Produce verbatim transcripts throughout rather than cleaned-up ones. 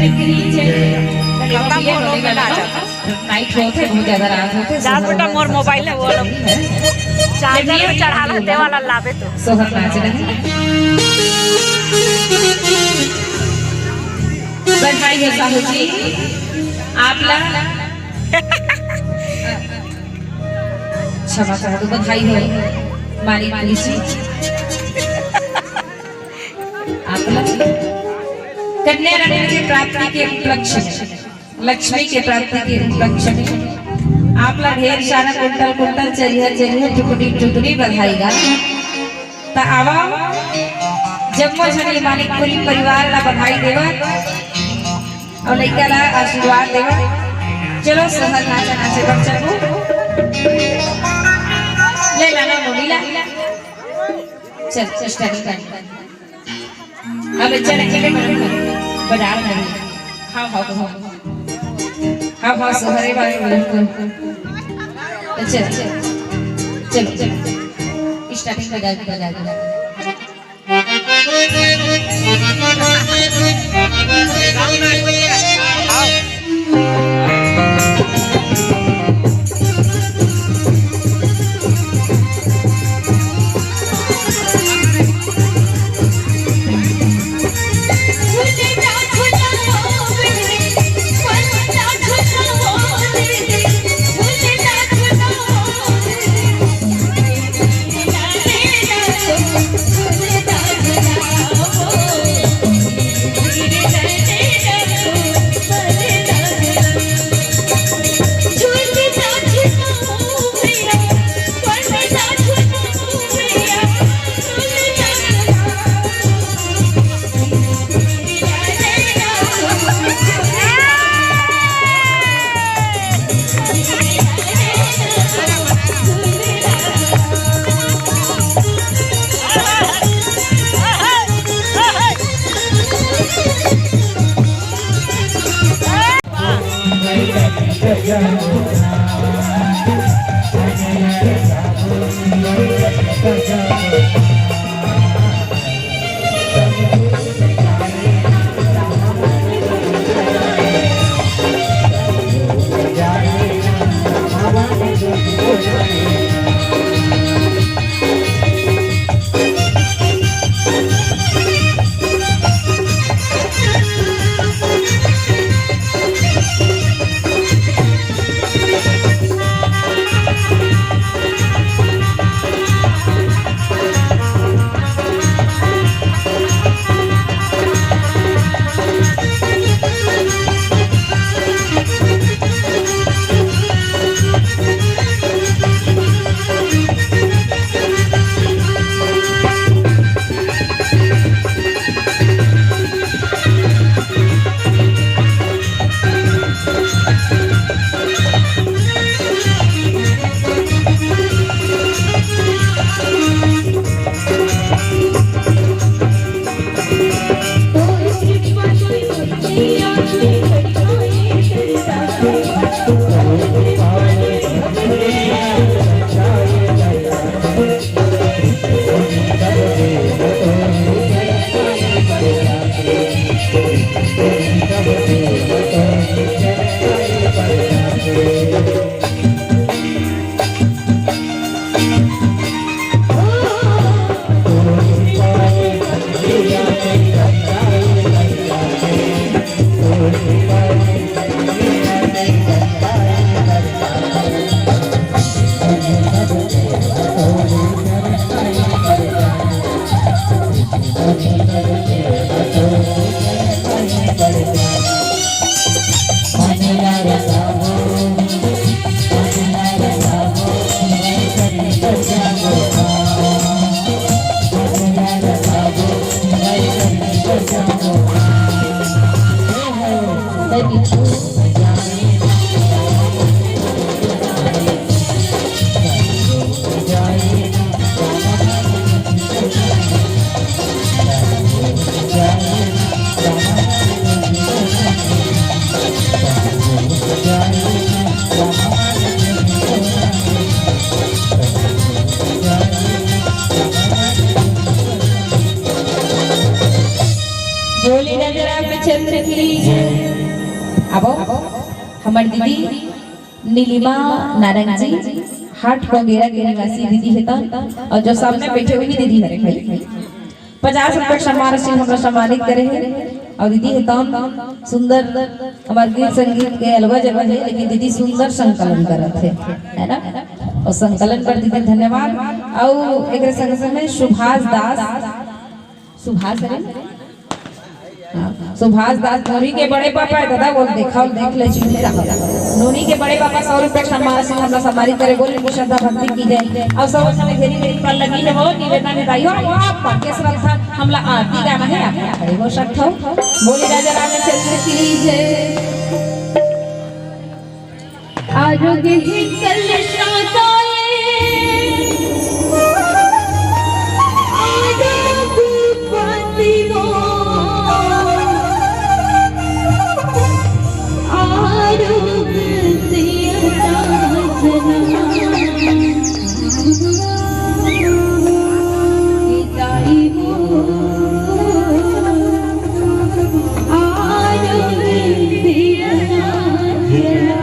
खत्म हो लोग ना जाता। नाइट होते, बहुत ज्यादा रात होते, जा सोहर बेटा, मोर मोबाइल है, वो वाला। चार्जर में चढ़ा ला, दे वाला लावे तो। सोहर नाच रहे। बधाई हो साहू जी, आप ला क्षमा कर दो, बधाई हो मालिक जी। आप ला कन्या रत्न के प्राप्ति के उपलक्ष्य में, लक्ष्मी के प्राप्ति के उपलक्ष्य में आप ला ढेर सारा कुंटल कुंटल, चरिया चरिया, टुकड़ी टुकड़ी बधाई गा। त आवा, जम्मो झन ये मानिकपुरी परिवार ला बधाई देवत अउ लइका ला आशीर्वाद देवत। चलो सोहर नाचा नाचे बर चलबो। ले लाना मोनी ला। चल, चल, स्टार्ट कर। अब चल, चल, बड़ा, बड़ा, बड़ा, बड़ा। हाँ, हाँ, हाँ। हाँ, हाँ, सोहरे वाले, बिल्कुल। अच्छा, अच्छा। चलो, चलो। स्टार्टिंग बजा, बजा, बजा। दीदी नीलिमा नारंग जी, हाट कोंगेरा के निवासी दीदी हे तन, और जो सामने बैठे हुए दीदी हरे भाई, पचास रुपये के सम्मान राशि हमला सम्मानित करे हे। और दीदी हे तन सुंदर, हमार गीत संगीत के अलवा जलवा हे, लेकिन दीदी सुंदर संकलन करत हे, है ना? और संकलन पर दीदी धन्यवाद। और एक संग संग में सुभाष दास, सुभाष हरे? हाँ, सुभाष दास नोनी के बड़े पापा हे दादा, वो देखा, देख ले, चिन्हे रहा। नोनी के बड़े पापा सौ रुपये के सम्मान राशि हमला सम्मानित करे, बोली श्रद्धा भक्ति की जय। और सब समय घेरी मेरी पर लगी है वो निवेदन है दाई हो, वो आप के श्रद्धा हमला आरती गाना है, आप खड़े हो सकते हो। बोली राजा रामचंद्र की जय। आरोग्य ही कलशाताय, आरोग्य पतिनो, आरोग्य सियता जना। हिताई वो आरोग्य सियता जना।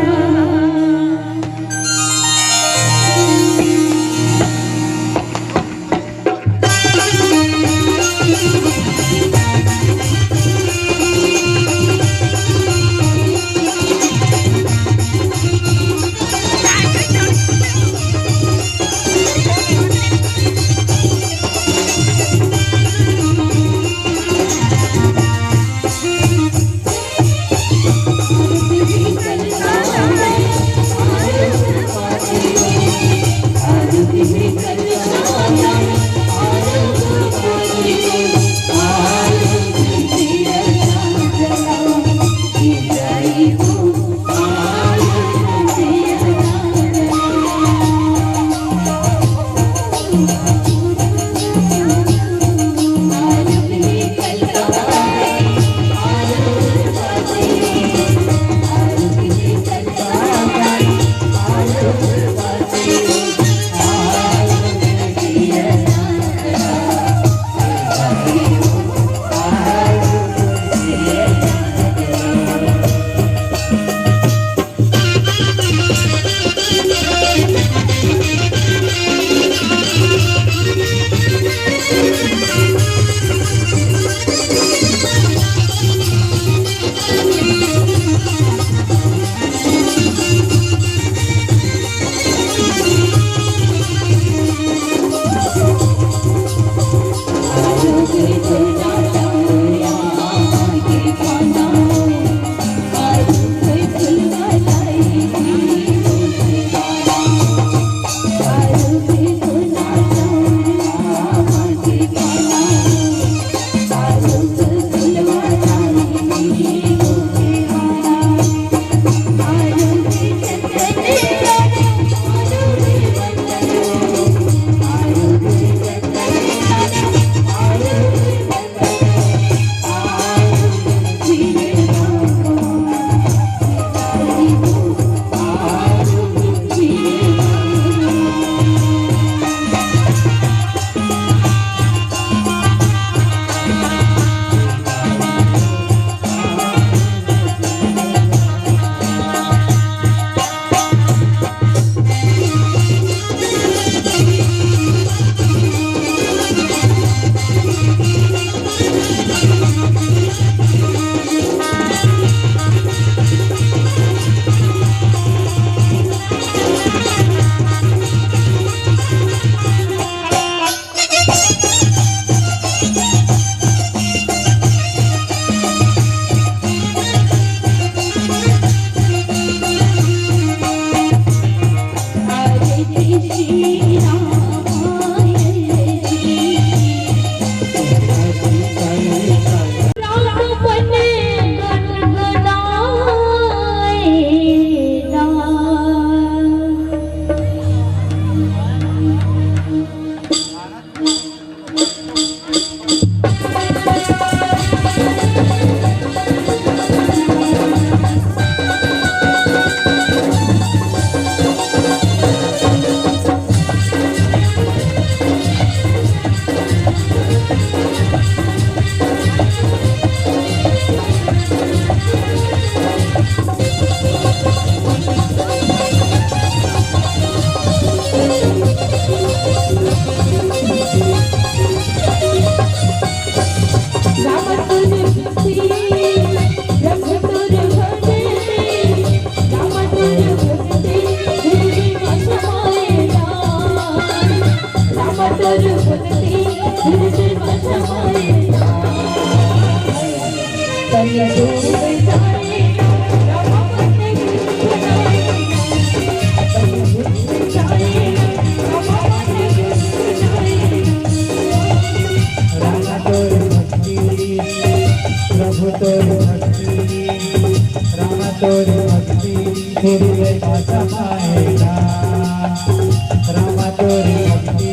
रामा तोरी भक्ति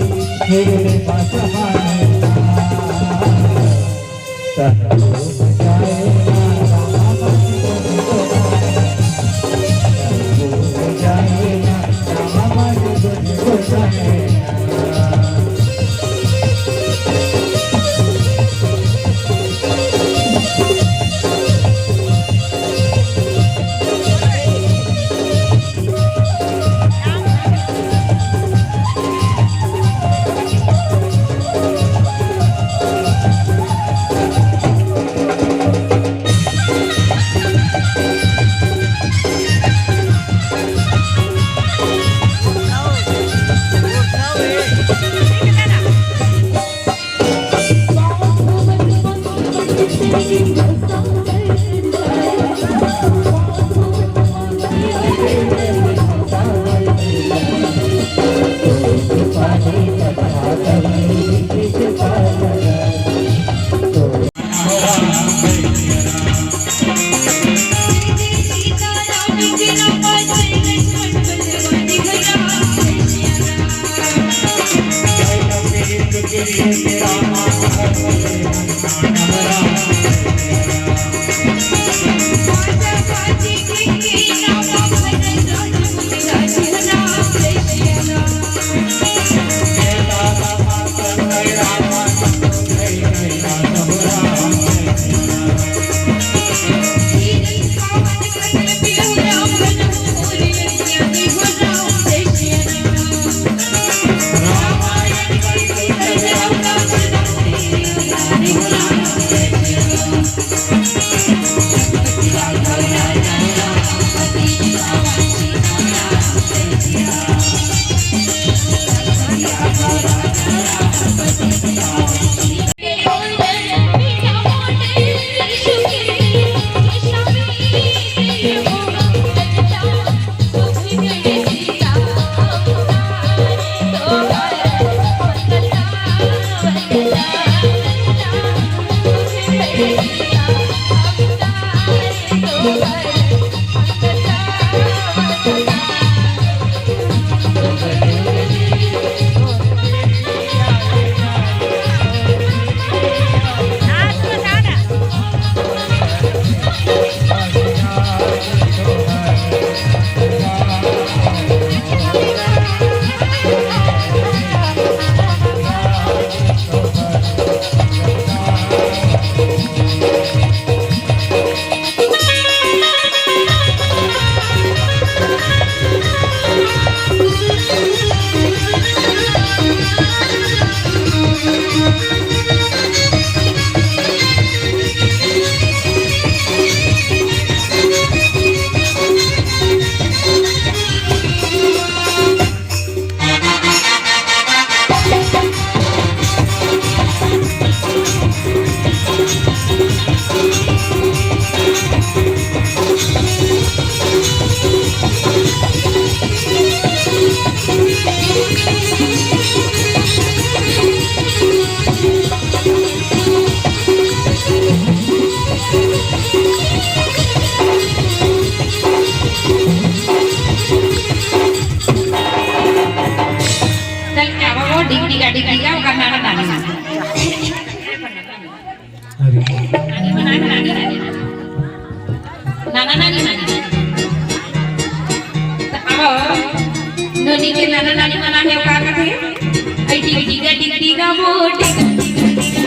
फिर ले पास माने। चल, आवा वो डिग डिगा, डिग डिगा, ओकर नाना नानी मन। अरे। नानी मन, नानी, नानी। नाना नानी मन। त आवा, नोनी के नाना नानी मन आए हे, का कथे? ऐ डिग डिगा, डिग डिगा, वो डिग डिगा, डिग डिगा।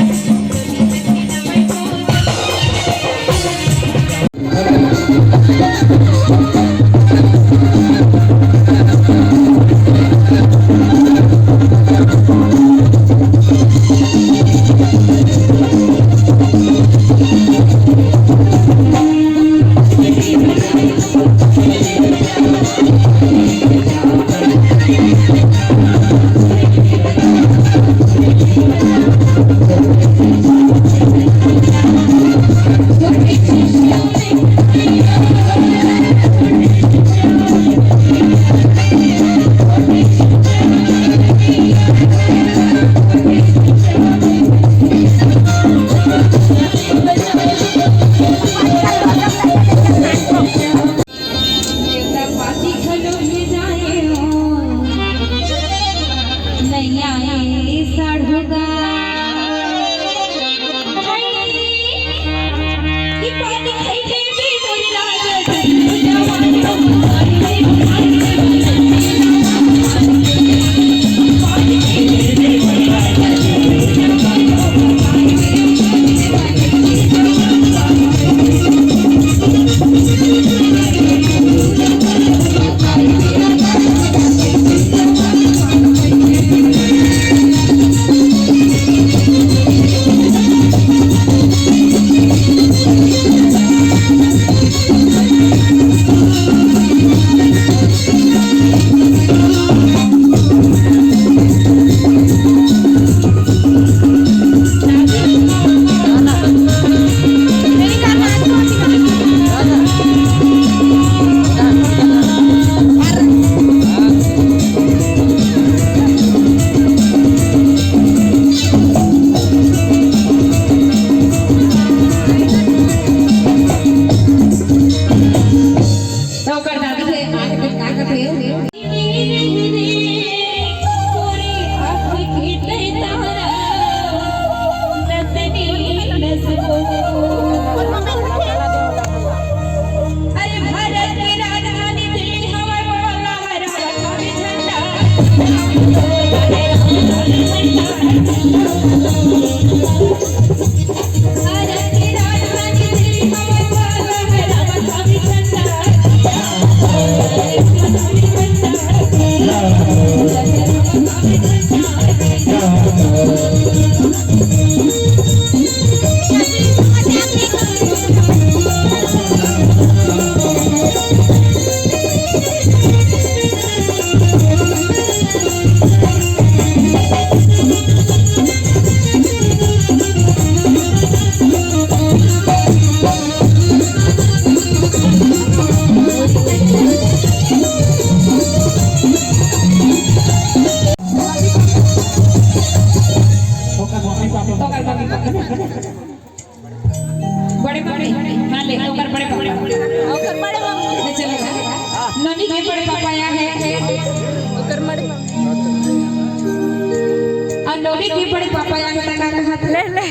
ये बड़े पापा यहाँ तक आ कहा था। ले, ले।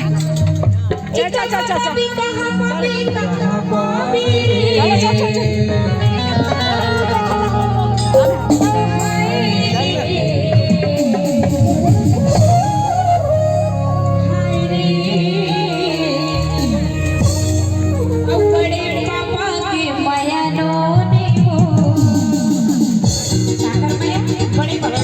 चल, चल, चल, चल, चल। चलो, चल, चल, चल। अब बड़े पापा के मया नो ने हो। सागर में बड़े पापा।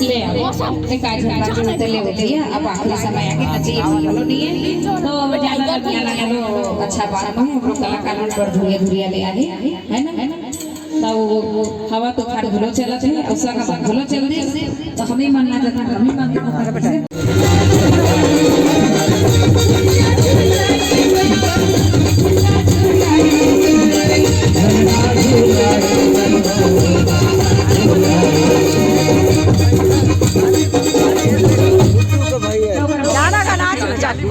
ले आओ। एक आध घंटा के होते ले होते है, अब आखिरी समय आके बचे, ये बोलो नहीं है। तो अब ज्यादा लड़कियां ना करो, अच्छा बात है, हम लोग कलाकार मन पर धुरिया धुरिया ले आए, है ना? तो वो हवा तूफान घलो चलत है, अउ संग म घलो चल दे, तो हमें मन ना जाता, हमें मन ना जाता। गाना का नाच हो जाती।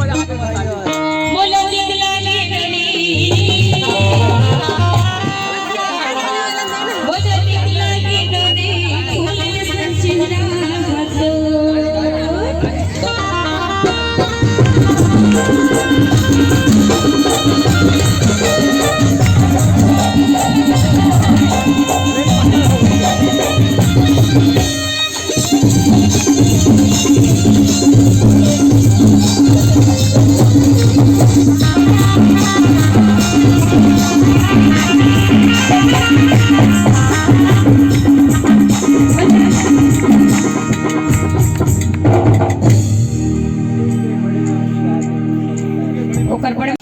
ओकर बड़े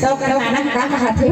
तो करवाना का कहा थे?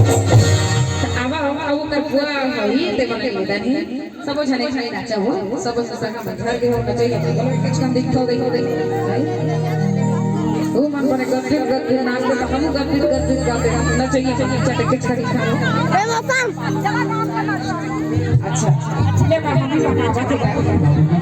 आवा, आवा, आवा, कर बुआ होई, ते मन के मैदान ही। सबो झने खाई नाचा हो, सबो सुसा का बंधर के हो, नचई अपन गला के कचकन दिखो, दिखो, दिखो। ओ मन बने गदगद, गदगद नाच के, हम गदगद, गदगद गाते हैं, नचई अपन चटक के छड़ी खाओ। ए मौसम। अच्छा, ले बा, हम भी बना, बात कर।